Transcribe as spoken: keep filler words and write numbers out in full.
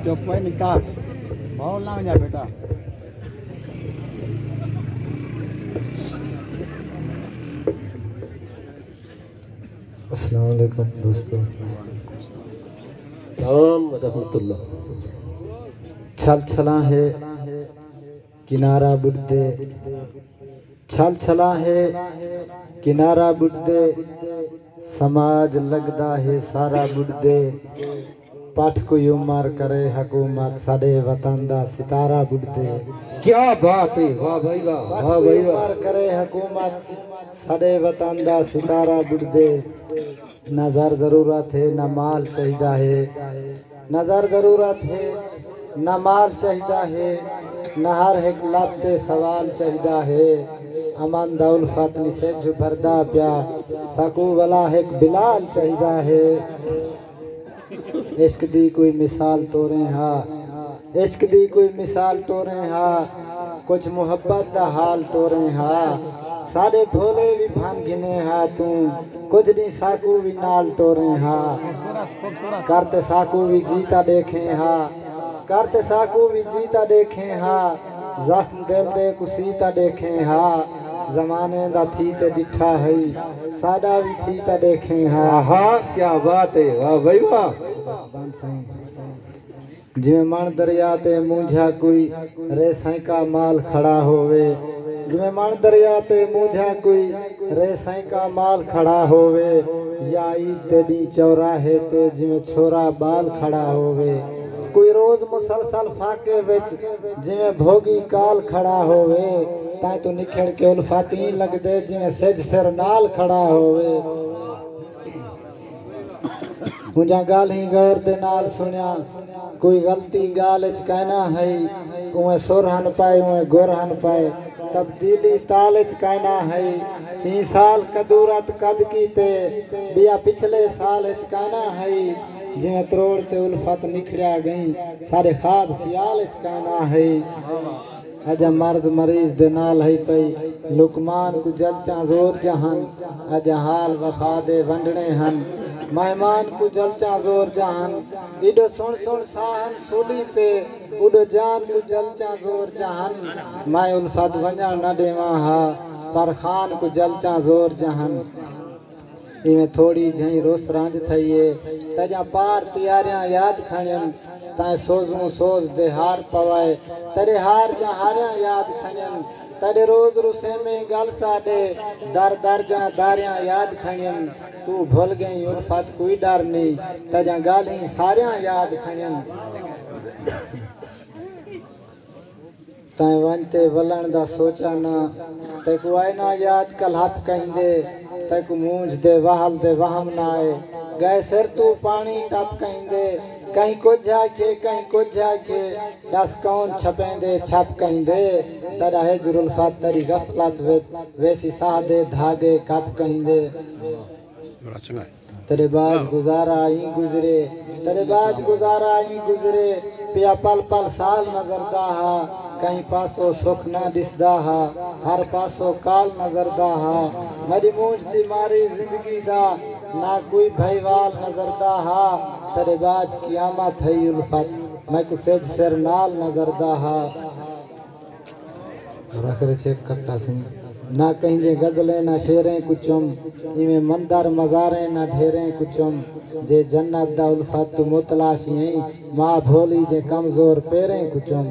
چپ ہے نکا، بہت لنگ جا بیٹا۔ السلام علیکم دوستو۔ السلام ورحمۃ اللہ۔ چھل چھلاں ہے کنارہ ٻݙدے، چھل چھلاں ہے کنارہ ٻݙدے، سماج لڳدا ہے سارا ٻݙدے۔ پٹھ کوئی عمر کرے حکومت، ساݙے وطن دا ستارہ ٻݙدے۔ کیا بات ہے، واہ بھائی واہ، واہ بھائی واہ۔ عمر کرے حکومت، ساݙے وطن دا ستارہ ٻݙدے۔ نہ زر ضرورت ہے، نہ مال چاہیدا ہے۔ نہ زر ضرورت ہے، نہ مال چاہیدا ہے۔ نہ ہر ہک لب تے سوال چاہیدا ہے۔ امن دا الفت نی سجھ بھردا پیا، ساکوں ولا ہک بلال چاہیدا ہے۔ عشق دی کوئی مثال ٹوریں ہا، عشق دی کوئی مثال ٹوریں ہا، کجھ محبت دا حال ٹوریں ہا۔ ساݙے بھولے وی بھن گھنے ہا توں، کجھ ݙینہہ ساکوں وی نال ٹوریں ہا۔ کر تے ساکوں وی جی تاں ݙیکھیں ہا، کر تے ساکوں وی جی تاں ݙیکھیں ہا۔ زخم دل دے کوں سی تاں ݙیکھیں ہا، زمانے دا تھی تے ݙٹھا ہئی، ساݙا وی تھی تاں ݙیکھیں ہا۔ آہا، کیا بات ہے، واہ بھائی واہ۔ بند سائیں۔ جیویں مݨ دریا تے مونجھا کوئی، رے سائیں کا مال کھڑا ہووے۔ جیویں مݨ دریا تے مونجھا کوئی، رے سائیں کا مال کھڑا ہووے۔ یا عید دے ݙینہہ چوراہے تے، جیویں چھورا ٻال کھڑا ہووے۔ کوئی روز مسلسل فاقے وچ، جیویں بھوڳی کال کھڑا ہووے۔ تیں توں نکھڑ کے الفت ایں لڳدے، جیویں سجھ سر نال کھڑا ہووے۔ اونجھاں ڳالھیں غور دے نال سݨیاں، کوئی غلطی ڳالھ اچ کائنا ہئی۔ اونویں سر ہن پئے، اونویں گر ہن پئے، تبدیلی تال اچ کائنا ہئی۔ ایں سال کدورت کد کیتے، ٻیا پچھلے سال اچ کائنا ہئی۔ جیویں تروڑ تے الفت نکھڑیا ڳئیں، ساݙے خواب خیال اچ کائنا ہئی۔ اڄاں مرض مریض دے نال ہئی پئی، لقمان کوں جلچاں زور جہن۔ اڄاں حال وفا دے ونڈݨے ہن، مہمان کوں جلچاں زور جہن۔ ایݙو سݨ سݨ ساہن سولی تے، اݙو جان کوں جلچاں زور جہن۔ میں الفت ونڄݨ نہ ݙیواں ہا، پر خان کوں جلچاں زور جہن۔ ایویں تھوڑی جھئیں رس رنج تھئی اے، تیݙیاں پار تیاریاں یاد کھنڄن، تیں سوزوں سوز دے ہار پوائے، تیݙے ہار دیاں ہاریاں یاد کھنڄن، تیݙے روز رسیمیں ڳل ساݙے، در در دیاں داریاں یاد کھنڄن۔ توں بھل ڳئیں الفت کوئی ݙر نی، تیݙیاں ڳالھیں ساریاں یاد کھنڄن۔ تیں ونڄ تے ولݨ دا سوچا نہ، تیکوں آئے نہ یاد کلہپ کہیندے، تیکوں مونجھ دے وہل دے وہم نہ آئے۔ ڳئے سر توں پاݨی ٹپ کہیندے، کہیں کجھ آکھے، کہیں کجھ آکھے، ݙس کون چھپیندے چھپ کہیندے۔ تیݙا ہجر الفت تیݙی غفلت وچ، ویسی ساہ دے دھاڳے کپ کہیندے۔ بڑا چنڳا ہے۔ تیݙے بعد گزارا ایں گزرے، تیݙے بعد گزارا ایں گزرے، پیا پل پل سال نظردا ہا، کہیں پاسوں سکھ نہ ݙسدا ہا، ہر پاسوں کال نظردا ہا۔ میݙی مونجھ دی ماری زندگی دا، نہ کوئی بھائیوال نظردا ہا۔ تیݙے بعد قیامت ہئی الفت، میکوں سجھ سر نال نظردا ہا۔ رکھ رچے کتا سئیں۔ نہ کہیں جے غزلیں نہ شعریں کوں چم، ایویں مندر مزاریں نہ ڈھیریں کوں چم۔ جے جنت دا الفت توں متلاشی ایں، ماء بھولی جے کمزور پیریں کوں چم۔